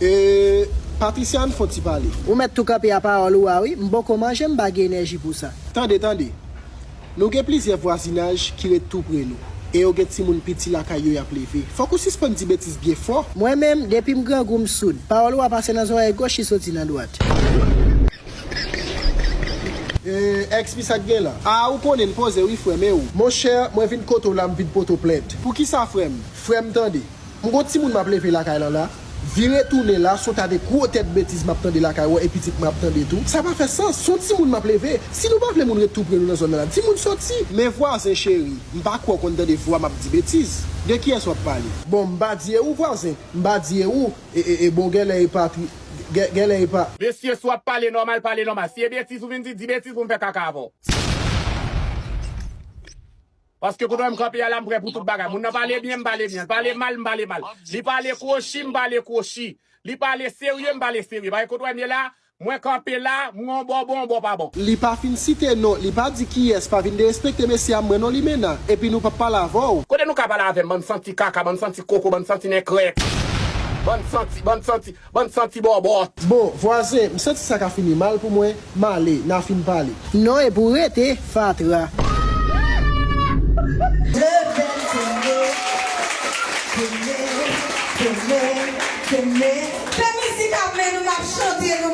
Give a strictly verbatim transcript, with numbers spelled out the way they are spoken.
E, Patricia, ann fè yon ti pale. Ou mèt tou kanpe a pawòl ou a wi, m poko manje, m pa gen enèji pou sa. Tande, tande. Nou gen plizyè vwazinaj ki ret tou pre nou. E yo gen timoun piti lakay yo y ap leve. Fòk ou sispann di betiz byen fò. Mwen menm, depi m grangou m soud. Pawòl ou a pase nan zòrèy goch, li soti nan dwat. E, X P, sa k gen la? A, ou konnen n poze wi, frè m, e ou? Monchè, mwen vin kote w la, m vin pote w plent. Poukisa, frè m? Frè m, tande. M gon timoun m ap leve lakay lan la. Vire tounen la, se yon ta de gwo tèt betiz m ap tande lakay ou an, e pitit mwen ap tande tou. Sa pa fè sans, se yon timoun m ap leve. Si nou pa vle moun ret tou pre nou nan zòn nan la, di moun soti. Men vwazen cheri, m pa kwè w konn tande vwa m ap di betiz. De kiyès w ap pale? Bon, m pa di e ou vwazen, m pa di e ou, e, e, e bon, genlè e Patri, gen, genlè e pa. Mesye, si w ap pale nòmal, pale nòmal. Si e betiz ou vin di, di betiz pou m fè kaka avè w. Paske kote w wè m kanpe a la, m prè pou tout bagay. Moun nan pale byen, m pale byen. L pale mal, m pale mal. Li pale kwochi, m pale kwochi. Li pale serye, m pale serye. Paske kote w wè m ye la, mwen kanpe la, m gon bò bon, bò pa bon. Li pa fin site non, li pa di kiyès, pa vin derespekte mesye a, mwen non limena. Epi nou p ap pale avè w. Kote nou ka pale avè m, bann santi kaka, bann santi koko, bann santi nen krèk. Bann santi, bann santi, bann santi bòbòt. Bon, vwazen, m santi sa ka fini mal pou mwen. M ale, n a fin pale. Non, e pou rete, fatra. De bèl tene, tene, tene, tene. Se mizik ap men nou, n ap chante nou.